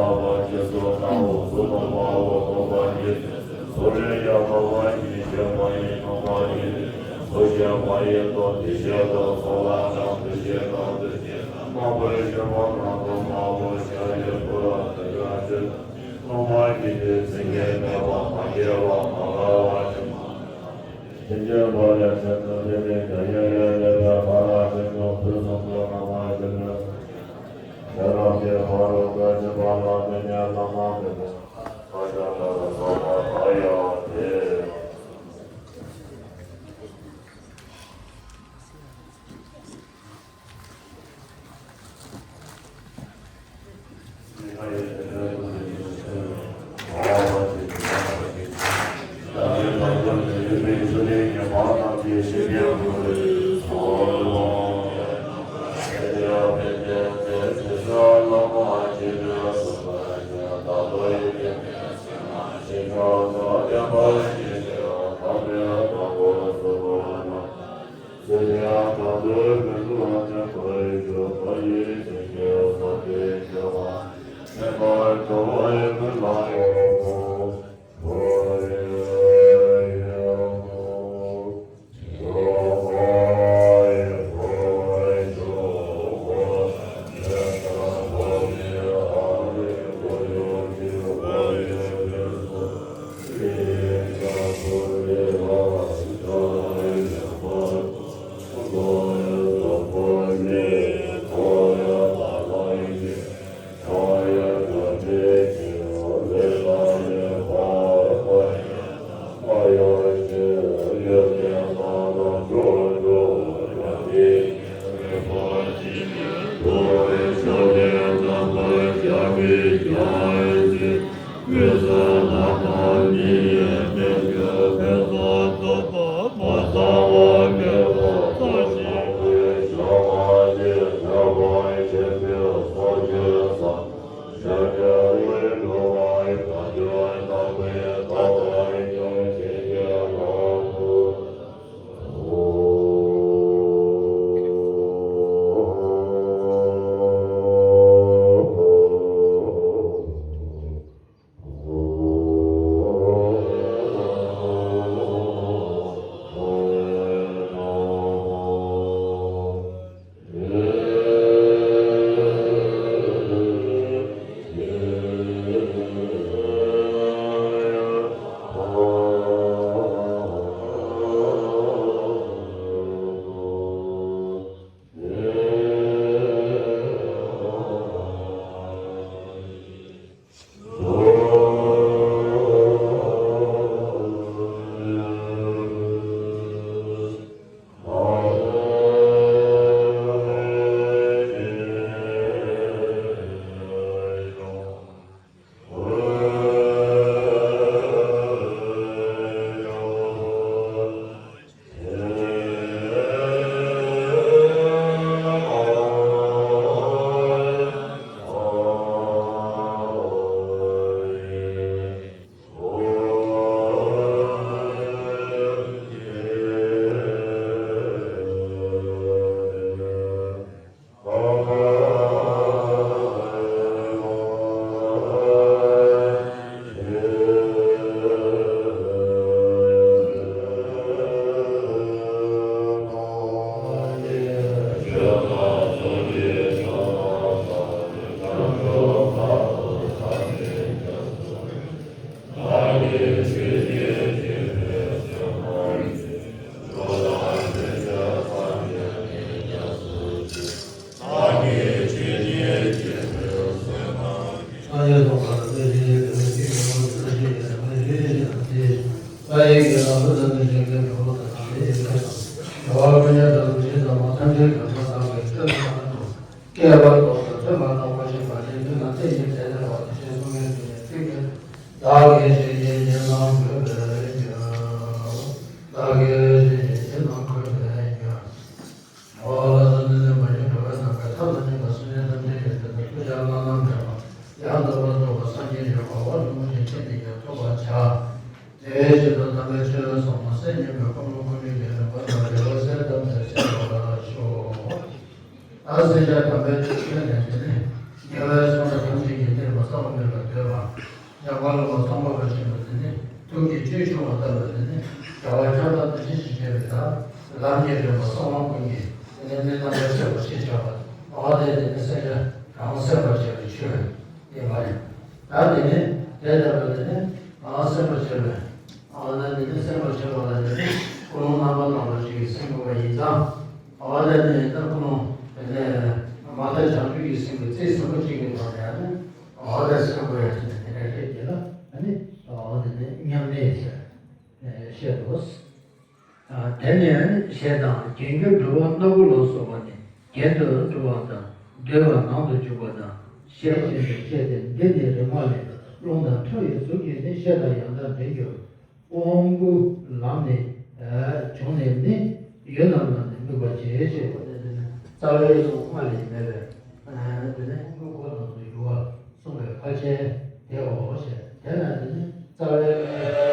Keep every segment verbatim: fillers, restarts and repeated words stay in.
པ་རྗེས་སུ་གནང་བ་གཟུགས་སྟོང་པའོ། སྟོང་པ་ཉིད་ཟེར་ཚུལ་ལས་ཡང་དག་པ་ཉིད་ཀྱང་མ་ཡིན། སྟོང་པ་ཉིད་ཚུལ་ཀྱང་མ་ཡིན་ཏོ། དེ་བཞིན་དུ་ཚོར་བ་དང་དེ་བཞིན་དུ་འདུ་ཤེས་དང་རྣམ་པར་ཤེས་པ་རྣམས་སྟོང་པའོ། ཞེས་པའི་སྐུ་ལ་དེ་ཀ་ཅི། སྟོང་པ་ཉིད་དེ་མཚན་ཉིད་མེད་པ། མ་སྐྱེས་པ། མ་རངས་པ། ཕྱིན་ཅི་མ་ལོག་པའི་ཆོས་ཅན། ཕྱིན་ཅི་མ་ལོག་པའི་ཆོས་ཅན། དེ་ཉིད་ཀྱང་ཡང་དག་པའི་ཕྱིར་ཐལ། དེ་ཉིད་ཀྱང་ཡང་དག་པའི་ཕྱིར་ཐལ། ཤེས་རབ་ཀྱི་ཕ་རོལ་ཏུ་ཕྱིན་པ་ལ་དེ་ཉིད་ལ་ནི་དེ་ལྟར་བསྔགས་པ་ཡང་སྟེ། ཡང་དག་པར་རྫོགས་པའི་སངས་རྒྱས་ཡོན་ཏན་ཐོབ་པར་བྱ། དེའི་ཕྱིར་དུ་དམ་པའི་ཆོས་ལ་བསླབ་པ་ཟབ་མོ་སེམས་ཉིད་ཀྱི་ཁམས་ལ་འཁོར་བའི་ལས་ལ་བར་དང་བྲལ་བ་སེལ་ཐབས་ནི་བྱེད་པར་ཤོག་ད་སེམས་ཅན་དམ་པའི་ཆོས་ནི་འདི་ནི། དམྱལ་བའི་སོ་ནམ་ཐམས་ཅད་ཀྱི་གཏེར་མ་གསང་བ་ གང་སེམས་པར་བྱ་བའི་ཆོས་ཡིན་པ་རེད། ད་དེ་ནས་དེ་ལྟར་དུ་དེ་ནས་གང་སེམས་པར་བྱ་བའི། ཨ་ན་དེ་ནས་སེམས་པར་བྱ་བ་ལ་དེ་ནས་ཀུན་སློང་རྣམ་པར་དག་པ་ཞིག་གིས་ཟིན་དགོས་པ་ཡིན་ཙང་། ཨ་ད་དེ་ནས་ད་ཀུན་སློང་དེ་ནས་མ་མཐའ་བྱང་ཆུབ་ཀྱི་སེམས་ཀྱི་རྩིས་ཟིན་པོ་གཅིག་གི་ཐོག་ནས་ཨ་ནི་ཨ་ད་སེམས་པར་བྱ་བ་དེ་འདྲ་རེད་དེ་ལ་ཨ་ནི་ཨ་དེ་ནས་མཉམ་གནས་ཟེར་བཤད་དོ། དེ་ནས་ཞེས་དང་རྒྱན་གྱི་འགྲོ་བ་སྣ་དགུ་ལ་སོགས་པ་ནི་རྒྱན་དུ་འགྲོ་བ་དང་། འདོད་པ་ནང་དུ་འཇུག་པ་དང་། ཞེས་པ་བཞིན་དུ་བཤད་དེ། འདི་ནི་རིག་མ་ལས། རླུང་དང་ཁྲག་ཡི་གཟུགས་ཀྱིས་ནི། ཤེས་དང་ཡང་དག་འདྲེན་འགྱུར། དབང་པོ་ལམ་ནས་བྱུང་ནས་ནི། ཡུལ་རྣམས་ལ་ནི་དམིགས་པར་བྱེད། ཅེས་པ་ནི་རྩ་བའི་རླུང་སྔར་ལས་མེད་པས་དེ་ནི་དབང་པོའི་སྒོ་ནང་དུ་ཡུར་བ། གསུངས་པའི་ཕར་ཕྱིན་དེའོ་ཞེས། དེ་ལ་དེ་ནི་རྩ་བའི།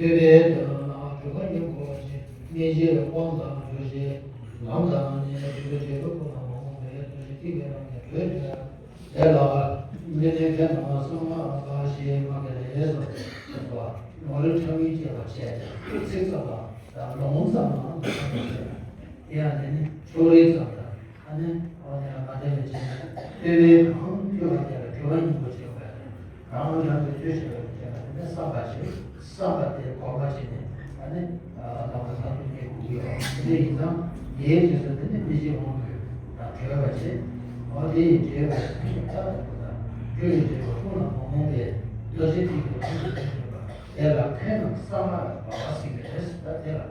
སྤྲུལ་པའི་དོན་ལ་གྲུབ་པ་ཉིད་གོ་བ་ཞིག་མི་ཤེས་དབང་དང་འགྲོ་ཞེས་ལམ་དང་ནི་སྤྲུལ་པའི་འབྲས་བུ་ཀུན་ལ་མ་རྨོངས་པའི་རྡོ་རྗེ་ཐིག་ལེ་རང་གི་དྲོད་དེ་ལ་འདི་ནི་ཁྱེད་རྣམས་བསམ་ལ་དགའ་ཞེས་མ་གི་ལས་སོ། ནོར་ཕྲ་མིན་བཅས་པ་བྱས་ཏེ་ཚིག་ཙམ་ལ་ལུང་ཙམ་ལ་དེ་ཡང་དེ་ནི་ཕྱོགས་རིས་ཙམ་དང་། ཨ་ནི་འོ་ནི་མ་བདེ་བའི་ཆེད་ནས་སྤྲུལ་པའི་གང་སྤྲུལ་པ་དེ་ལ་སྤྲུལ་པ་སྙིང་པོ་བྱེད་པ་རང་རང་གི་སྤྲུལ་བྱེད་པ་དེ་ལ་དེ་ནི་བསམ་པ་ཞིག་བསམ་པ་དེ་གོམས་པ་བྱས་ནས་ཨ་ནི་ལམ་ལ་ཐག་ཏུ་ཉེ་དགོས་ཀྱི་ཡོད། དེ་འདྲ་ཡིན་ཙང་དེའི་རྗེས་སུ་དེ་ནི་མི་ཤེས་དབང་པོས་དང་བྲལ་བ་བྱེད། འོ་དེ་ཡི་བྲལ་བ་དེ་ནི་ལྟ་བ་དང་སྤྲུལ་པའི་འབྲས་བུ་ཀུན་ལ་མ་རྨོངས་པའི་རྡོ་རྗེ་ཐིག་ལེ་ཀུན་ཏུ་བརྟན་པ་དེ་ལ་ཁོང་རྣམས་བསམ་པ་ལ་སྦྱར་བ་ཟེར་གྱི་རེད། ད་དེ་ལ།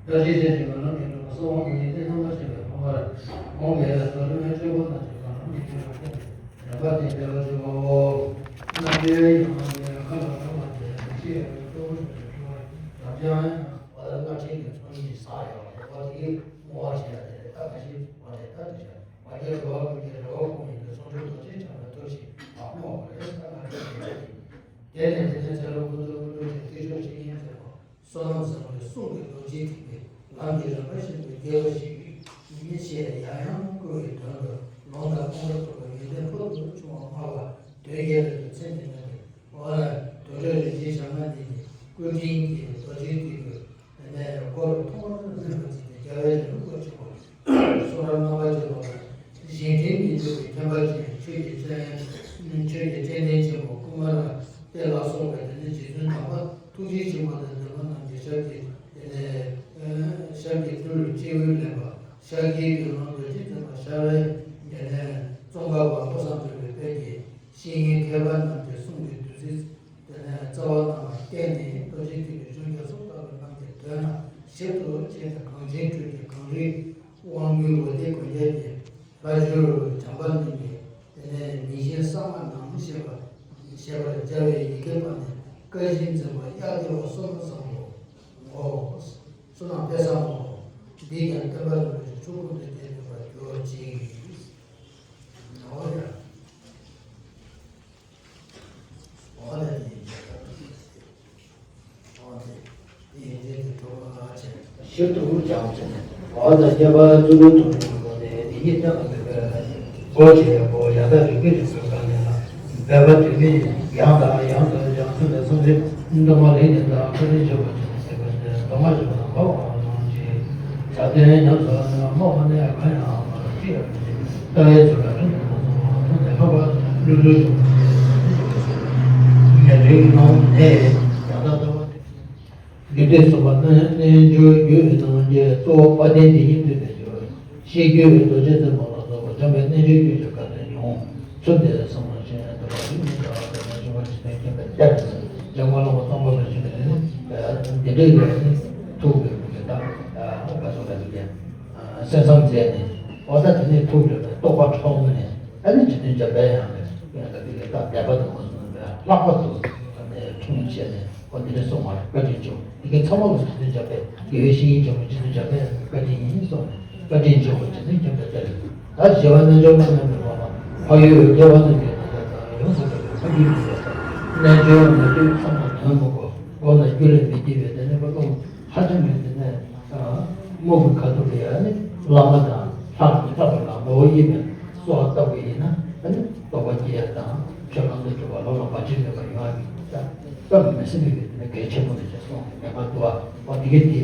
རྡོ་རྗེ་ཆེན་ཞིག་གི་ལམ་གྱི་གྲུབ་པ་གསང་བ་དངོས་ཡིན་ཏེ། རྣམ་པར་ཤེས་པའི་ཕུང་པོར་དགོངས་པའི་བློ་ལུས་སྤྱོད་སྒོ་དང་བཅས་པ་ལམ་གྱི་སྤྱོད་པ་བསྟན་ཏེ། རིམ་པ་དེ་འགྲེལ་བར་བྱེད་པའོ། རྣམ་འགྲེལ་ཡང་ནི་མཁའ་ལ་གྲགས་པ་དེ་ཡང་ཤེས་པའི་སྟོབས་ཀྱིས་གྲུབ་པ་དམ་བཅའ་ཡང་། བ་དང་སྔགས་ཕྲེང་གི་ཚོགས་གཉིས་བསགས་ཡོད་པ་རེད། བ་དེ་བསྔོ་བ་བྱས་ཏེ་ད་ག་ཞིག་བ་དེ་ལྟར་དུ་བྱ། བ་དེ་འགྲོ་བ་ཀུན་གྱི་རེ་བ་ཀུན་ཡིན་ཏེ། གསུང་སྤྲུལ་རྡོ་རྗེ་འཆང་ལ་ཐུགས་རྗེས་མ་དགོངས་པར་ད་ག་ཞིག་བྱ་སྟེ། དེ་ནས་དེ་ནས་ཚེ་རབས་ཀུན་ཏུ་དངོས་གྲུབ་ཀྱི་ཐིག་མཆོག་ཆོས་དབྱིངས་མཛད་པ། བསོད་ནམས་བཟང་པོའི་གསུང་གི་རྡོ་རྗེ་ཐིག་པའི་ལམ་གྱི་རིམ་པ་བཞིན་དུ་རྒྱས་པ་ཞིག་ཡིན་ཞེས་ཡང་ཡང་བསྐུལ་བའི་དོན་དུ་ལུང་དང་སྟོན་པ་ཐུབ་པ་ཡོན་ཏན་ཕུལ་དུ་བྱུང་བ་སྨྲ་བ་དོལ་རྒྱལ་རིན་པོ་ཆེ་ནས་མེད་དེ། འོ་ན་དུར་ཁྲོད་རིན་ཆེན་ཞལ་སྔ་འདི་ནི་སྐུ་དྲིན་གྱི་རྡོ་རྗེ་ཐིག་པའི་དེ་ནས་སྐོར་ཐོག་མར་གནོན་པ་ཅིག་སྟེ། རྒྱལ་བའི་རིང་ལུགས་པ་ཆེན་པོ་གསུང་རབ་རྣམ་པ་བཅུ་པ་ལ་གཞན་དྲིང་མི་འཇོག་པའི་མཁྱེན་པ་ཅན་ཆོས་ཀྱི་སྤྱན་ཆོས་ཀྱི་སྤྱན་ལྡན་ཆེན་པོ་ཀུ་མ་ར་ཏེ་ལ་སོགས་པའི་དེ་ནས་རྗེ་བཙུན་དམ་པ་ཐུགས་རྗེ་ཆེན་པོ་དང་ལྡན་པ་རྣམས་ཀྱི་ཞབས་ཀྱི་དེ་ནས་ཞབས་ཀྱི་སྤྲུལ་སྐྱེས་བུ་ལེན་པ་ཤཱཀྱའི་དགེ་སློང་རྡོ་རྗེ་འཛིན་པ་ཤར་བའི་དེ་ནས་ཙོང་ཁ་པ་ལྷོ་བཟང་གྲུབ་པའི་དཔལ་གྱི་བཤེས་གཉེན་མཁས་པ་རྣམས་ཀྱི་གསུང་གི་བདུད་རྩི། དེ་ནས་རྩ་བ་རྣམས་ལ་བརྟེན་ནས་རྡོ་རྗེ་ཐིག་ལེ་གཞུང་རྒྱ་གསུམ་ལྟ་བུ་རྣམས་ཀྱི་དོན་ལ་ཞིབ་ཏུ་དཔྱད་དེ། གངས་ཅན་སྤྲུལ་གྱི་གངས་རིའི་དབང་པོའི་འོད་ལྡན་མགོན་སྐྱབས་ཀྱི་ལྷ་བཞུགས་བྱམས་པ་གླིང་གི་དེ་ནས་མིང་གཞི་གསར་མ་རྣམས་ཞེས་པ་ཞེས་པར་སྦྱར་བའི་ཡི་གེ་པ་ནི་བཀའ་བཞིན་འཛིན་པ་གཡག་རྒྱལ་བ་བསོད་ནམས་བཟང་པོའོ། བསོད་ནམས་དཔལ་བཟང་པོའོ། འདིས་ཀྱང་བསྟན་པ་རིན་པོ་ཆེ་ཕྱོགས་ཀུན་ཏུ་རྒྱས་ནུས་པར་གྱུར་ཅིག། འོ་ཡ། ཞིབ་ཏུ་སྦྱངས་ཚེ། འོ་ན་བསྙེན་པ་བཅུ་དྲུག་ཐོབ་པའི་སྒོ་ནས་འདི་ཉིད་གཏན་ལ་འབེབས་པའི་སྒོ་འབྱེད་པའོ། ཡང་དག་རིག་པའི་རིགས་སུ་བཀར་ནས་ལ། འབད་པ་དུས་མིན་ཡང་དང་ཡང་དུ་ཡང་མཚན་ལ་སོགས་པའི་སྡོམ་པ་ལེགས་ཉེས་དང་བཀའ་དྲིན་བརྗོད་པ་བྱས་ནས་བསྟན་པ་སྟེ། སྡོམ་པ་བརྗོད་པ་དང་འབབ་པ་ལ་སོགས་ཀྱི་ཆ་དོན་ཉམས་སུ་བླངས་ནས་མ་ཡང་མ་ལ་ཅི་ཡང་མི་བྱེད། ལྟ་བའི་ཚུལ་ལ་ཁྲིམས་ལྟར་མ་སྲུང་བ་མཐོང་ནས་ཕམ་པ་ཀླུ་སྒྲུབ་བྱུང་བ་ཉན་ཐོས་ཀྱི་སྣང་བ་ནས་ཡང་དག་ལྟ་བ་སྟེ། འདི་དུས་གསུམ་པ་རྣལ་འབྱོར་རྒྱུད་ཀྱི་རྣམ་འབྱེད་གཙོ་བོ་དཔལ་ལྡན་འདི་ཉིད་སྟོན་པའི་རྒྱུར་ཤེས་རྒྱུད་རྡོ་རྗེ་འཛིན་པ་ལ་སོགས་པ་འཇམ་པའི་རྣལ་འབྱོར་རྒྱུད་ཀྱི་བཀའ་དོན་ཡོངས་ཚུལ་དེ་གསུངས་པ་ཞེས་འདོད་པ་ཡིན་མིན་འདྲ་བ་ལྟར་ན་ཤེས་པ་ཇི་ལྟར་མཁྱེན་པའི་གཏེར་དུ་འཇམ་མགོན་བླ་མ་ཙོང་ཁ་པ་ཆེན་པོས་ནི་འདི་འདྲའི་ཐུགས་ཀྱི་ཐུགས་ཀྱི་བཀའ་སོགས་ལ་ཡོད་པའི་གསན་བསམ་མཛད་ནས། འོ་ད་དེ་ནས་ཐུགས་ཀྱི་རྟོགས་པ་འཕྲོག་ནས། ཨ་ནི་འཇིག་རྟེན་འཇམ་པའི་དབྱངས་ཀྱི་ཡང་དག་པའི་ལྟ་དད་པ་དང་མ་བསྲུངས་པའི་ལྷག་པར་དུ་ཨ་ནི་འཁྲུངས་བྱས་ནས། འོ་འདི་འདྲ་གསུངས་པར་བཀའ་དྲིན་ཆེ། འདི་གའི་ཚང་མ་ལ་འཇིག་རྟེན་འཇམ་པའི་དགེ་བའི་བཤེས་གཉེན་ཆེན་པོ་འཇིག་རྟེན་འཇམ་པའི་བཀའ་དྲིན་ཡིན་གསུངས་ནས། བཀའ་དྲིན་ཆེ་བ་འཇིག་རྟེན་འཇམ་པའི་གཏེར། ད་བྱེ་བ་རྣལ་འབྱོར་མ་རྣམས་ཀྱི་བླ་མ་འཕགས་ཡུལ་རྒྱལ་བ་རྣམས་ཀྱི་ཡོངས་སུ་གྲགས་པའི་ཕ་རྒྱུད་ཀྱི་རྣལ་འབྱོར་མ་རྒྱུད་ཚང་མ་དོན་མི་གོ། མགོ་ན་རྒྱུད་ལས་མི་སྐྱེ་བའི་དེ་ནས་བློ་ཧ་ཅང་གི་དེ་ནས། རྨོག་གི་ཁ་ཐུག་ལ་ཡང་ནི་བླ་མ་དང་ལྷ་གཉིས་ལྷག་པའི་ལ་ངོ་བོ་དབྱེ་བའི་གསོལ་བ་བཏབ་པ་ཡིན་ན། ཨ་ནི་རྟོགས་པ་སྐྱེ་ཡ་དང་ཆོས་གང་དུ་གྲུབ་པ་ལམ་ལ་བར་ཆད་མེད་པར་ཡོང་ཡ་གི་ད་དཔེ་མི་སྲིད་པའི་གི་དེ་ནི་གལ་ཆེན་པོ་རེད་ཅེས་གསུངས་ནས་ངེས་པར་དུ་བ་འོ་དེ་གི་དེ་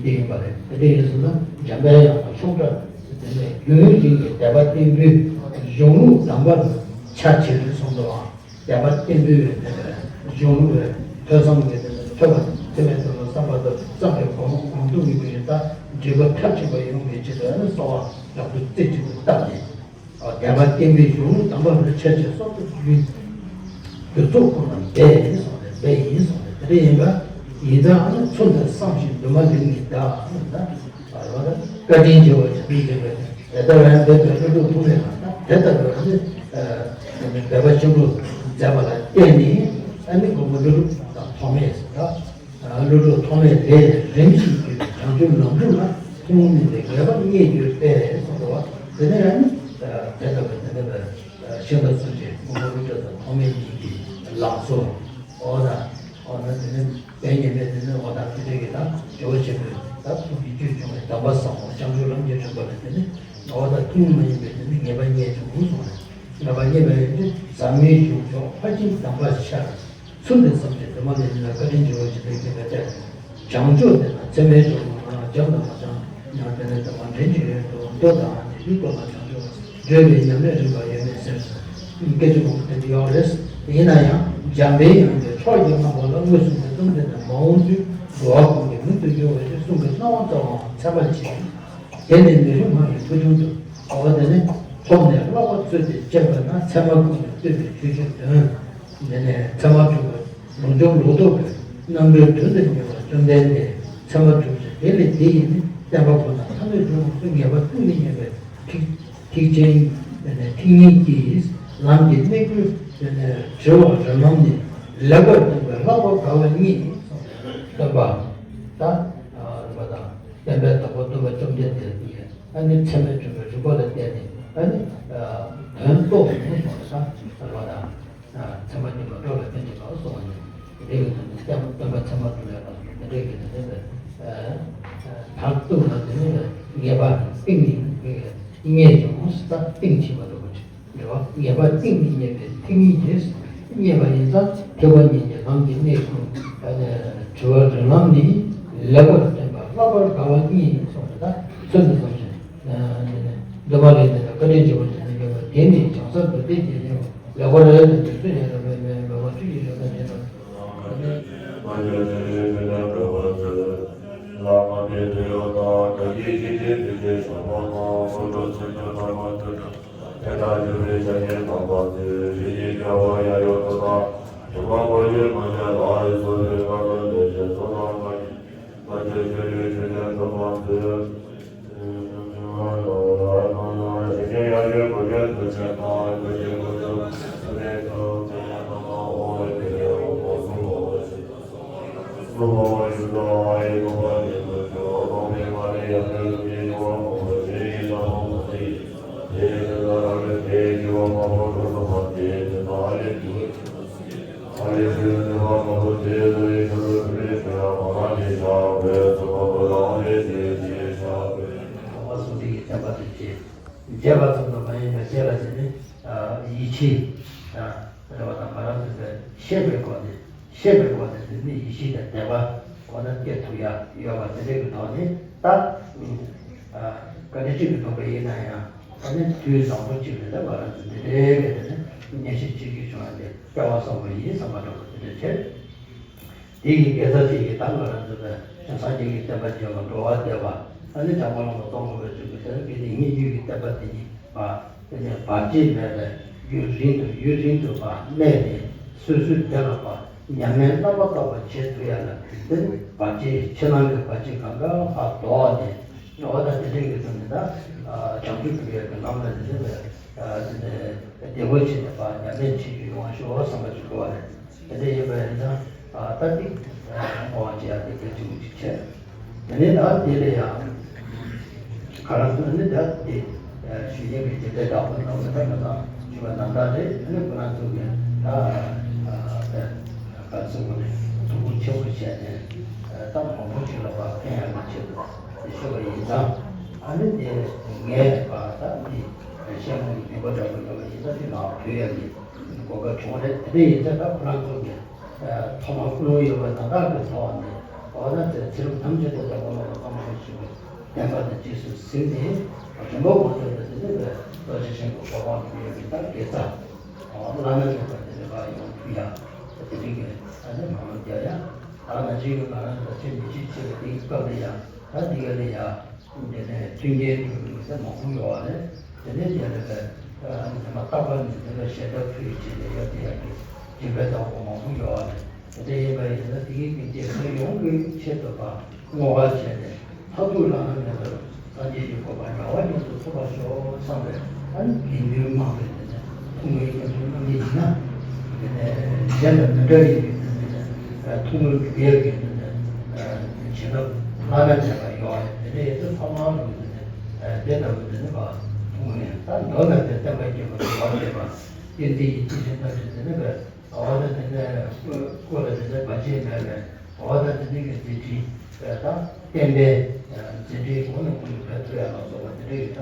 དེ་ཡིན་པ་རེད། དེ་འདྲ་ཡིན་ཟེར་ན་འཇམ་པའི་དབྱངས་དང་ཤོག་དྲ་དེ་ནས་རྒྱུན་རིང་གི་དད་པ་བརྟན་པོའི་གཞུང་ལུགས་དམ་པར་ཆ་བྱེད་དུ་གསུངས་འདུག་ཨང་། དད་པ་བརྟན་པོའི་དེ་ནས་གཞུང་ལུགས་ཐོས་བསམ་གྱི་དེ་ནས་ཐོས་པ་དེ་མེད་དུ་བསམ་པ་དང་བསམ་པའི་སྒོམ་སྒོམ་དུ་མི་དགོས་ཡིན་ད་འབྲས་བུ་མཐར་ཕྱིན་པ་ཡོང་བའི་ཆེད་དུ་ནི་གསོལ་བ་རབ་ཏུ་རྩེ་གཅིག་ཏུ་བཏབ་ནས། དད་པ་བརྟན་པོའི་གཞུང་ལུགས་དམ་པ་ལ་ཆ་བྱད་སོགས་དུ་རྒྱུད་རྒྱུད་ཚོགས་ཁོ་ན་འབད་ཡིན་གསུངས་ནས་འབད་ཡིན་གསུངས་ནས་དེ་འདྲ་ཡིན་པ་ཡིན་ཙང་ནི་ཚུལ་འདི་བསམ་ཞིང་འདུན་མ་ལེགས་ཉེས་བདག་ཟེར་ན། བཀའ་དྲིན་ཆེ་བ་ཇི་སྙེད་མཁྱེན་པའི་དེ་ལྟར་ཡང་འབད་པའི་ཀླུ་སྒྲུབ་ཐོགས་མེད་ལ་དེ་ལྟ་བུའི་འབད་པ་ཆེན་པོ་མཛད་པ་ལ་བརྟེན་ནས་ཨ་ནི་མགོན་པོ་ཀླུ་སྒྲུབ་དང་ཐོགས་མེད་ཟེར། ཀླུ་སྒྲུབ་ཐོགས་མེད་ལས་རིམ་བཞིན་བརྒྱུད་པའི་བྱང་ཆུབ་ལམ་སྒྲུབ་ལ་ཐུན་མོང་མིན་པའི་ངེས་པ་རྙེད་གྱུར་པས་གསུངས་འདུག་བ། དེ་ནས་ཡང་ནི་དེ་ལྟ་བུའི་དེ་ལྟ་བུའི་ཤིང་རྟ་བཙུན་གྱི་མགོན་པོ་ཀླུ་སྒྲུབ་དང་ཐོགས་མེད་གཉིས་ཀྱི་ལམ་སྲོལ་འོ་ན་འོ་ན་དེ་ནི་དཔེ་ངེས་མེད་དེ་ནི། སྐྱེ་བ་མ་ཡིན་པའི་དེ་ནི་ངེས་པ་རྙེད་བྱུང་གསུངས་ནས། ངེས་པ་རྙེད་པ་ཡིན་ཏེ། ཟབ་མོའི་གཞུང་མཆོག་ཕར་ཕྱིན་གདམས་པ་ཤར། ཚུལ་འདི་བསམ་ཞིང་གདམས་ངག་ལས་ནི་ལ། བཀའ་དྲིན་ཆེ་བ་ཇི་ལྟར་མཁྱེན་པའི་ལྟར། བྱང་ཆུབ་དེ་ན་ཚད་མའི་སྦྱོར་དངོས་ན། བྱམས་དང་མ་བྱམས་ཡང་དེ་ནི་དེ་བ་འདྲེན་གྱི་ཡོད་དོ། མདོ་དང་ཨ་ནི་ལུགས་པ་ལ་བྱང་ཆུབ་བགྲོད་པའི་ཉམས་ལས་རིམ་པ་ཡོད་མེད་ཟེར། སྐད་ཆ་མང་པོ་དེ་འདྲ་ཡོད་རེད། ཡིན་ན་ཡང་འཇམ་པའི་དབྱངས་ཀྱིས་ཕྱོགས་བརྒྱད་ལྔ་པོ་ལ་མངོན་སུམ་དུ་གཏམས་ཏེ་ནི། མ་འོངས་དུས་འགྲོ་བ་ཀུན་གྱི་མིང་དུ་འགྱུར་བའི་ཕྱིར། གསུང་གི་སྣང་བ་རྩ་བའང་མཚན་མར་བྱས། དེ་ནི་མི་རིང་བར་ཡང་ཐུགས་རྒྱུན་དུ། འོ་དེ་ནི་ཐོག་ནས་ཀློག་པ་ཚུལ་དེ་སྤྱད་པ་ན། ཚད་མ་ཀུན་ལས་བཏུས་པའི་ཆོས་ཀྱི་དོན། དེ་ནས་ཚད་མ་དྲུག་པ་ལུགས་འབྱུང་ལུགས་ལྡོག་པའི་རྣམ་གྲོལ་དོན་དུ་གཉེར་བ་བཅོམ་ལྡན་འདས། ཚད་མ་དྲུག་ཅུ་དེ་ལས་འདི་ཡིས་ནི། བསྟན་པ་ཀུན་ལ་ཕན་ཐོགས་འབྱུང་བར་ཤོག་ངེས་པ་གཏིང་ནས་རྙེད་པའི་ཐེག་ཐེག་ཆེན་ཐེག་གཉིས་ཀྱི་ལམ་གྱི་གནས་ཀྱི་དྲི་བ་རིགས་ལམ་ནི། ལེགས་པར་སྟོན་པའི་ལྷག་པར་དགའ་བ་ཉིད། སྟོན་པ་དང་། ད་རིགས་པ་དང་། བསྟན་པའི་བདག་པོ་སྟོན་པ་བཅོམ་ལྡན་འདས་ཀྱིས་ཨ་ནི་ཚད་མས་བསྒྲུབས་པའི་རིགས་པ་ལ་བརྟེན་ནས། ཨ་ནི་དོན་རྟོགས་ནས་སོང་ས་རིགས་པ་དང་། ཚད་མ་གཉིས་པ་འགྲོ་བའི་དོན་གྱི་ལ་སོགས་པ་ནི། དེ་ཡི་དོན་ནི་སྟོན་པ་ཚད་མ་དྲུག་ལས་ལ་སོགས་པ་དེ་འདྲའི་གི་དོན་ནི། མཐར་ཐུག་ལ་དེ་ནི་ངེས་པ་གཏིང་ནས་རྙེད་ཀྱང་ས་གཏིང་ཕྱིན་པ་འགྲོ་བ་ཅིག་འགྲོ་བ་ངེས་པ་གཏིང་ནས་རྙེད་པའི་ཐེག་གཉིས་ཀྱིས། རྙེད་པ་ཡིན་ཙང་ཐེག་པ་གཉིས་ཀྱི་ལམ་གྱི་གནས་ཀྱི་དྲི་བ་རིགས་ལམ་ནི། ལེགས་པར་སྟོན་པ་ལྷག་པར་དགའ་བ་ཉིད། སོགས་པ་དང་ཚུལ་འདི་བསམ་ཞིང་། འདུན་པ་ལས་ནི་བཀའ་དྲིན་ཆེ་བ་ཅན་ནི་ཡོད་པ་དེ་ནི་བྱང་ས་རྡོ་རྗེ་རྗེ་ཉིད་ལེགས་པར་ཡོད་དེ། དུས་ཚོད་ཡང་རབ་མེད་མེད་པ་བཅུ་ཡི་ཡོད་པ་དེ་དང་། བརྗེད་པ་ཙམ་དུ་མ་ཡིན་པར། བརྗེད་པ་དེ་ནི་ཡིད་ཆེས་རེད་པ་དང་། ང་རང་ཚོ་ཤེས་པའི་སྒོ་ནས། ཤེས་པའི་སྒོ་ནས་དེ་ནི་ཡིད་ཆེས་དང་དད་པ་ཁོ་ན་སྐྱེ་ཐུབ་ཡ་ཡོད་པ་དེ་འདྲའི་གི་ཐོག་ནས། ད་བཀའ་དྲིན་གཅིག་གི་ཐོག་པ་ཡིན་ན་ཡང་། ད་ནི་དུས་བཟང་པོ་གཅིག་ལ་ད་ང་རང་ཚོ་འདི་འདྲའི་གི་དེ་ནི་མཉེས་གཤིན་གཅིག་གི་བྱུང་བ་དེ། སྐལ་བ་བཟང་པོ་ཡིན་བསམ་པ་འདྲ་པོ་དེ་འདྲ་བྱས། དེ་ཡི་དགེ་རྩ་དེ་ཡིས་ད་ང་རང་ཚོ་ལ་སངས་རྒྱས་ཀྱི་བསྟན་པ་རྒྱས་པ། འགྲོ་བ་བདེ་བ། ཨ་ནི་བྱམས་པ་ལ་སོགས་པ་སྟོན་དགོས་པའི་ཚུལ་གྱིས། དེ་ནི་དེ་ཉིད་ཉིད་ཀྱི་བསྟན་པ་དེ་ཉིད་པ། དེ་ནས་བར་ཆད་མེད་པའི་རྒྱུན་རིང་དུ་ཡུན་རིང་དུ་པ་གནས་ཏེ། སོ་སོའི་བདེ་ལ་པ་ཉམས་ལེན་རྣམ་པར་དག་པ་བྱེད་ཐུབ་ཡ་ལ། དེ་ནི་བར་ཆད་ཕྱི་ནང་གི་བར་ཆད་གང་ག་ཕར་ལྡོག་སྟེ། འོ་ད་དེ་འདྲའི་གི་དོན་ནི་ད་བྱང་ཆུབ་ཀྱི་ཡུལ་གྱི་ལམ་ལ་དེ་འདྲའི་བདེ་བོ་ཆེ་ནས་པ་ཉམས་ལེན་བྱེད་རྒྱུ་ཡོང་བ་ཤོག་བསམ་པ་ཞིག་འདུག་པ་རེད། དེ་འདྲ་ཡིན་པ་ཡིན་ཙང་། ད་ཐེངས་བསྔོ་བ་བྱེད་ཡ་དེ་གལ་ཆེན་པོ་ཅིག་བྱས། དེ་ནས་ད་དེ་ལས་ཡང་ཁ་རང་ཚོ་ནི་ད་དེ་ཞུ་ཡས་ཀྱི་དེ་འདྲའི་བདག་པོ་ནང་ལ་ད་ང་ཚོ་ཞུ་བ་ནང་ལྟར་རེད། དེ་ནས་ཁོ་རང་ཚོ་གི་ད་ག་ཚོད་ནས་ཐུགས་ཁུར་ཆེན་པོ་བྱས་ནས། ད་མང་པོ་ཅིག་ལ་ཕར་ཕན་ཡ་གི་ཆེད་དུ་ཞུ་བ་ཡིན་ཙང་། ཨ་ནི་དེ་ངས་པ་ད་མི་ཤེས་མང་གི་ནུས་པ་འདྲ་པོ་ཡོད་པ་ཡིན་ན། དེ་ལ་ཕུལ་ཡ་གི་གོ་སྐབས་བྱུང་རེད། དེ་འདྲ་ཡིན་ཙང་ད་ཁོ་རང་ཚོ་གི་ཐོག་མར་ཀུན་སློང་ཡོད་པ་ནང་ལྟར་གྱི་ཐོག་ནས། འོ་ན་དེ་ཚེ་རབས་ཐམས་ཅད་དུ་བདེ་བ་ལ་སོགས་པ་ཞིག་གི་བསྟན་པ་དང་རྗེས་སུ་ཟིན་ཏེ། རིམ་པ་མང་པོ་ཞིག་ཏུ་དེ་ནི་བའི་རྡོ་རྗེ་འཆང་གི་གོ་འཕང་དུ་ཡོད་པའི་ད་དགེ་རྩ་བླ་ན་མེད་པ་དེ་ནི་ཕར་ཡོང་ཐུབ་ཡ། དེ་རིང་གི་ཨ་ནི་མ་མ་རྒྱག་ཡ། ད་ང་ཅིག་གི་ང་རང་ཚོ་ཚེ་མི་ཤིགས་ཚེ་གི་དེའི་སྐབས་ལ་ཡ། ད་འདི་ག་ལ་ཡ། དེ་ནས་མཐུན་རྐྱེན་སྒྲུབ་པའི་ས་མང་པོ་ཡོད་པ་རེད། དེ་ནས་དེ་ལ་བས་ཨ་ནི་མ་རྟག་པར་ནི་དེ་ལ་ཞལ་ཏ་ཕུལ་བྱས་ནས་ཡ་དེ་ཡ་གི་སྦྱིན་པའི་བདག་པོ་མང་པོ་ཡོད་པ་རེད། དེ་འདྲ་ཡིན་པ་ཡིན་ན་དེ་གའི་གི་རྗེས་སུ་ཡོང་གི་ཆེད་དུ་ཕར་བསྔོ་བ་བྱས་ནས། མཐར་ཐུག་བླ་ན་མེད་པར་སངས་རྒྱས་ཀྱི་གོ་འཕང་རྒྱལ་བ་ཉིད་དུ་ཐོབ་པར་ཤོག་བསམ་པའི་ཨ་ནི་དགེ་འདུན་མང་པོས་དེ་ནས་ཐུགས་སྨོན་སྐྱབས་སུ་གནང་གི་ཡིན་ན། དེ་ནས་གཞན་དང་མི་འདྲ་བའི་གི་དེ་ནས་ཐུགས་སྨོན་སྒྲུབ་ཡས་ཀྱི་དེ་ནས་བྱིན་རླབས་བླ་ན་མེད་པ་ཡོད་རེད། དེ་འདྲ་ཡིན་ཙང་ཚང་མ་ལ་དེ་ནས་དེ་ལྟ་བུ་དེ་ནས་ཕར་ཐུགས་སྨོན། ད་མདོར་ན་དེ་བསྟན་པ་རྒྱས་པ་དང་བ་བྱེད་པ། བསྟན་འཛིན་གྱི་སྐྱེས་ཆེན་ཐམས་ཅད་དེ་ནས་བས། འོ་ན་དེ་ནས་སྐུ་ལ་དེ་ནས་བར་ཆད་མེད་པའི། འོ་ད་དེ་ནས་ཀྱི་མཛད་འཕྲིན་ད་བསྟན་པའི་མཛད་འཕྲིན་གོང་ནས་གོང་དུ་འཕེལ་ཐུབ་ཡ་ལ་སོགས་པ་དེ་འདྲ་ཡིན་ན།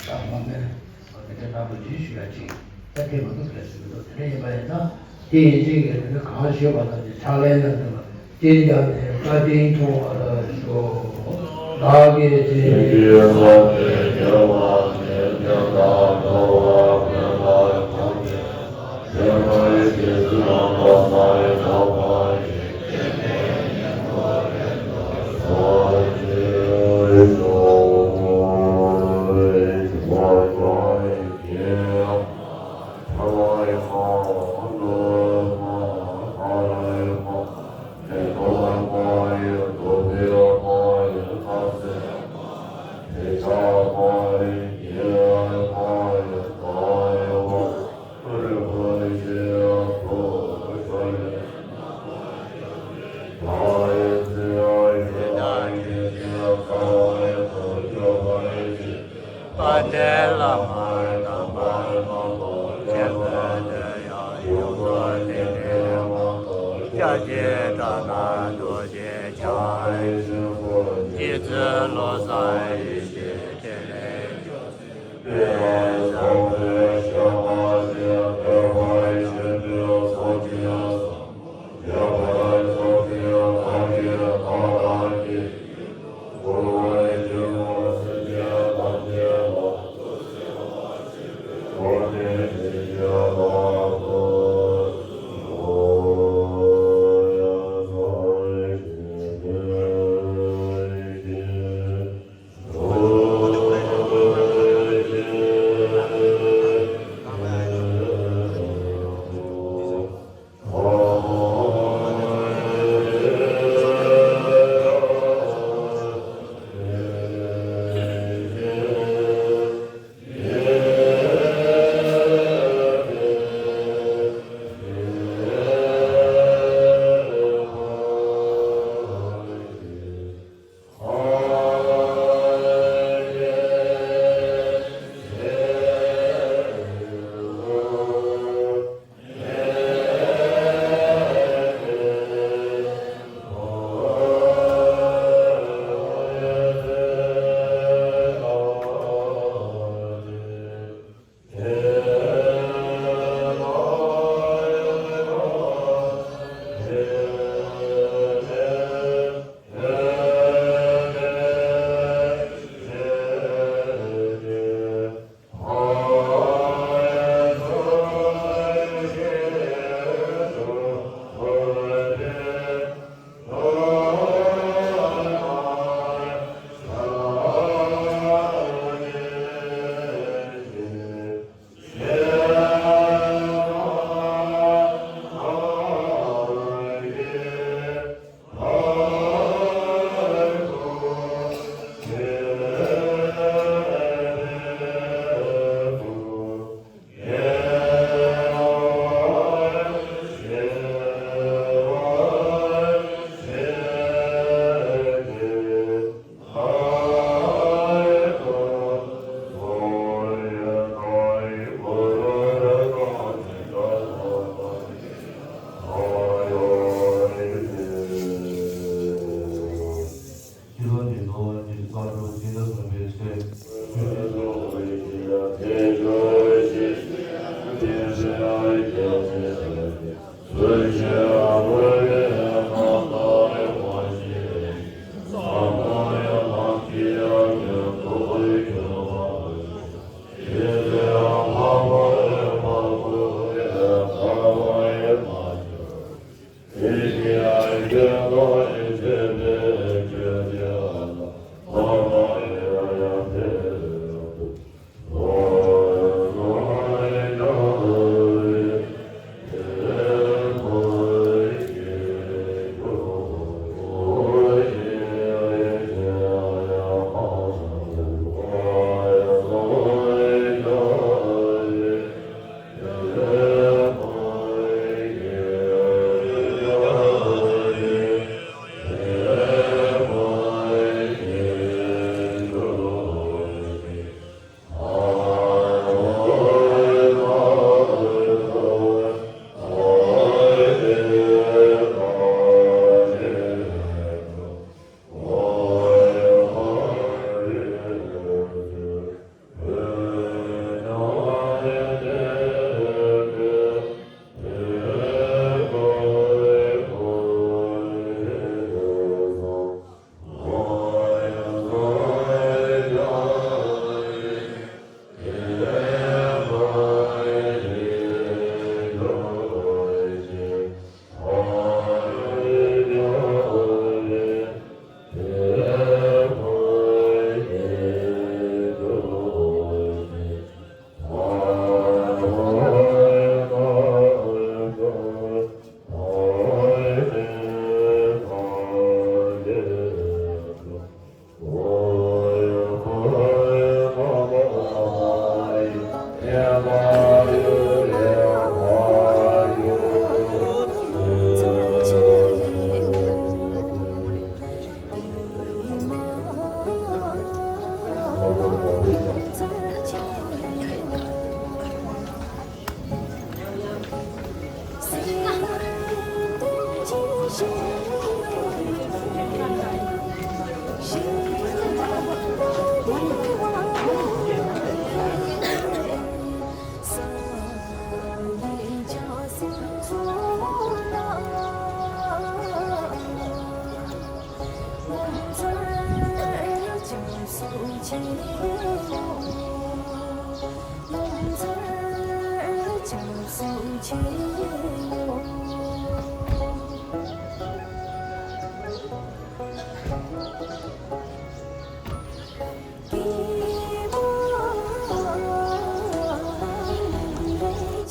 ད་མ་མེད་པ་དེ་འདྲ་ནང་དུ་རྗེས་ཞུ་ཡ་ཅིག་ད་དེ་མ་གཏོགས་གལ་སྲིད་མི་འདུག་དེ་འདྲ་ཡིན་པ་ཡིན་ན་དེ་ཡིན་ཅིག་གིས་དེ་འདྲ་གང་ཞུས་པ་ལ་དེ་ཕྱག་ལེན་ལ་འདུག་ལ་རྟེན་འབྱུང་ནས་བཀའ་དྲིན་མཐོང་བར་ཤོག་བདག་གིས་བྱིན་གྱིས་བརླབས་ཏེ་དགེ་བ་འདི་ཉིད་དང་འགྲོ་བ་ཕན་པར་གང་གིས་དཔལ་ལྡན་བླ་མ་དམ་པ་རྣམས་དང་མཉམ་པར་སྡོད་ཡང་ཡོངས་སུ་བསྟེན་ཏེ་སྐྱབས་ཀྱི་དགྲ་རྣམས་གདུལ་ཞིང་གཤེགས་ཤིང་། རྗེ་བཙུན་བློ་བཟང་ཡེ་ཤེས་ཕྲིན་ལས་མཆོག་སྲིད་པའི་ཟབ་མོའི་བཤད་པ་འདི་བོད་པ་ཆེན་པོའི་ཚོགས་ཀྱི་ཟབ་མོ་རྒྱས་པར་མཆོག་སྲིད་བདག་གིས་བཀའ་བསྩལ་ཏེ།